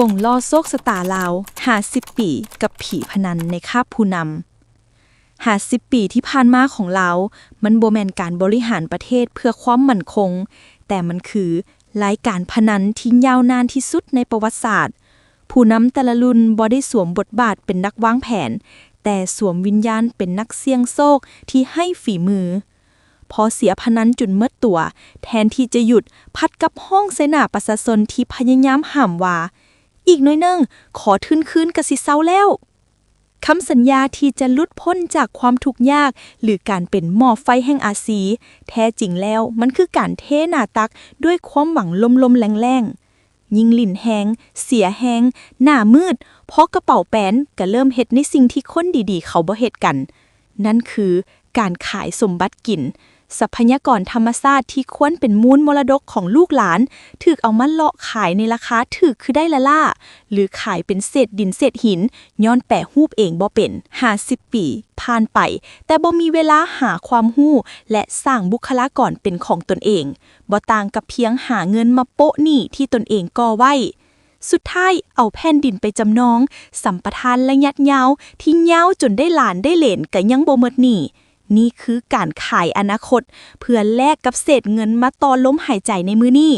ກົງລໍ້ໂຊກຊະຕາລາວ ຫ້າສິບປີ ກັບຜີພະນັນໃນຄາບຜູ້ນຳ. ຫ້າສິບປີທີ່ຜ່ານມາຂອງລາວ ມັນບໍ່ແມ່ນການບໍລິຫານປະເທດເພື່ອຄວາມໝັ້ນຄົງ, ແຕ່ມັນຄືລາຍການພະນັນທີ່ຍາວນານທີ່ສຸດໃນປະຫວັດສາດ. ຜູ້ນຳແຕ່ລະລຸ້ນບໍ່ໄດ້ສວມບົດບາດເປັນນັກວາງແຜນ, ແຕ່ສວມວິນຍານເປັນນັກສ່ຽງໂຊກທີ່ໄຮ້ຝີມື. ພໍເສຍພະນັນຈົນໝົດຕົວ, ແທນທີ່ຈະຢຸດ, ພັດກັບຮ້ອງໃສ່ໜ້າປະຊາຊົນທີ່ພະຍາຍາມຫ້າມວ່າ, ອີກໜ້ອຍໜຶ່ງ, ຂໍທຶນຄືນກໍຊິເຊົາແລ້ວ. ຄຳສັນຍາທີ່ຈະຫຼຸດພົ້ນຈາກຄວາມທຸກຍາກ ຫຼື ການເປັນໝໍ້ໄຟແຫ່ງອາຊີ, ແທ້ຈິງແລ້ວມັນຄືການເທໜ້າຕັກດ້ວຍຄວາມຫວັງລົມໆແລ້ງໆ. ຍິ່ງຫຼິ້ນແຮງ, ເສຍແຮງ, ໜ້າມືດ, ພໍກະເປົາແປນ, ກະເລີ່ມເຮັດໃນສິ່ງທີ່ຄົນດີໆເຂົາບໍ່ເຮັດກັນ. ນັ້ນຄື ການຂາຍສົມບັດກິນ, ຊັບພະຍາກອນທຳມະຊາດທີ່ຄວນເປັນມູນມໍລະດົກຂອງລູກຫຼານ, ຖືກເອົາມາເລາະຂາຍໃນລາຄາຖືກຄືໄດ້ລ້າໆ ຫຼື ຂາຍເປັນເສດດິນເສດຫີນ ຍ້ອນແປຮູບເອງບໍ່ເປັນ. ຫ້າສິບປີຜ່ານໄປ, ແຕ່ບໍ່ມີເວລາຫາຄວາມຮູ້ ແລະ ສ້າງບຸກຄະລາກອນເປັນຂອງຕົນເອງ, ບໍ່ຕ່າງກັບພຽງຫາເງິນມາໂປະໜີ້ທີ່ຕົນເອງກໍ່ໄວ້. ສຸດທ້າຍເອົາແຜ່ນດິນໄປຈຳນອງ, ສຳປະທານໄລຍະຍາວທີ່ຍາວຈົນໄດ້ຫຼານໄດ້ເຫຼນກໍຍັງບໍ່ໝົດໜີ້. ນີ້ຄືການຂາຍອະນາຄົດ ເພື່ອແລກກັບເສດເງິນມາຕໍ່ລົມຫາຍໃຈໃນມື້ນີ້.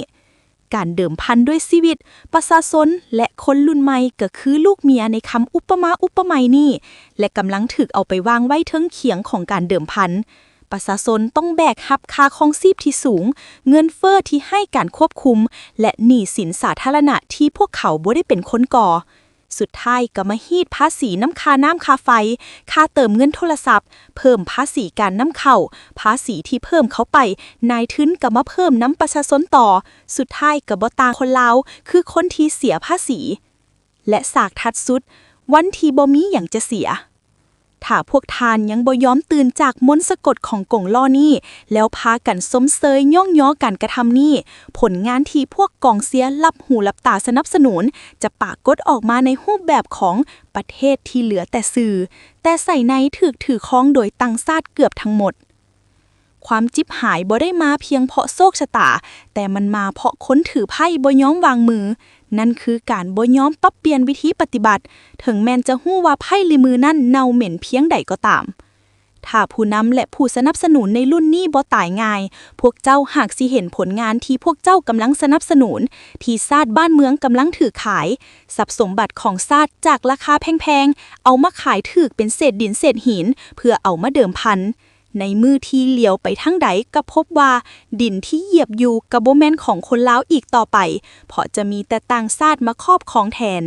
ການເດີມພັນດ້ວຍຊີວິດ, ປະຊາຊົນ ແລະ ຄົນລຸ້ນໃໝ່ກໍຄືລູກເມຍໃນຄຳອຸປະມາອຸປະໄມນີ້ ແລະ ກຳລັງຖືກເອົາໄປວາງໄວ້ເທິງຄຽງຂອງການເດີມພັນ. ປະຊາຊົນຕ້ອງແບກຮັບຄ່າຄອງຊີບທີ່ສູງ, ເງິນເຟີ້ທີ່ໄຮ້ການຄວບຄຸມ ແລະ ໜີ້ສິນສາທາລະນະທີ່ພວກເຂົາບໍ່ໄດ້ເປັນຄົນກໍ່. ສຸດທ້າຍກໍມາຮີດພາສີນຳຄ່ານ້ຳຄ່າໄຟ, ຄ່າເຕີມເງິນໂທລະສັບ, ເພີ່ມພາສີການນຳເຂົ້າ, ພາສີທີ່ເພີ່ມເຂົ້າໄປ, ນາຍທຶນກໍມາເພີ່ມນຳປະຊາຊົນຕໍ່. ສຸດທ້າຍກໍບໍ່ຕ່າງຄົນລາວ ຄືຄົນທີ່ເສຍພາສີ. ແລະ ສາກຖັດສຸດ, ວັນທີ່ບໍ່ມີຫຍັງຈະເສຍ. ຖ້າພວກທ່ານຍັງບໍ່ຍອມຕື່ນຈາກມົນສະກົດຂອງກົງລໍ້ນີ້ ແລ້ວພາກັນຊົມເຊີຍຍ້ອງຍໍການກະທຳນີ້, ຜົນງານທີ່ພວກກອງເຊຍຫຼັບຫູຫຼັບຕາສະໜັບສະໜູນ ຈະປາກົດອອກມາໃນຮູບແບບຂອງປະເທດທີ່ເຫຼືອແຕ່ຊື່, ແຕ່ໃສ່ໃນຖືກຖືຄອງໂດຍຕ່າງຊາດເກືອບທັງໝົດ. ຄວາມຈິບຫາຍບໍ່ໄດ້ມາພຽງເພາະໂຊກຊະຕາ, ແຕ່ມັນມາເພາະຄົນຖືໄພ້ບໍ່ຍອມວາງມື. ນັ້ນຄືການບໍ່ຍອມປັບປ່ຽນວິທີປະຕິບັດ, ເຖິງແມ່ນຈະຮູ້ວ່າໄພ້ລິມືນັ້ນເນົ່າເໝັນພຽງໃດກໍຕາມ. ຖ້າຜູ້ນຳ ແລະ ຜູ້ສະໜັບສະໜູນໃນລຸ້ນນີ້ບໍ່ຕາຍງ່າຍ, ພວກເຈົ້າຫາກຊິເຫັນຜົນງານທີ່ພວກເຈົ້າກຳລັງສະໜັບສະໜູນ, ທີ່ຊາດບ້ານເມືອງກຳລັງຖືຂາຍ, ຊັບສົມບັດຂອງຊາດຈາກລາຄາແພງໆ ເອົາມາຂາຍຖືກເປັນເສດດິນເສດຫີນ ເພື່ອເອົາມາເດີມພັນ. ໃນມື້ທີ່ຫຼຽວໄປທາງໃດກໍພົບວ່າດິນທີ່ຢຽບຢູ່ກໍບໍ່ແມ່ນຂອງຄົນລາວອີກຕໍ່ໄປ, ເພາະຈະມີແຕ່ຕ່າງຊາດມາຄອບຄອງແທນ.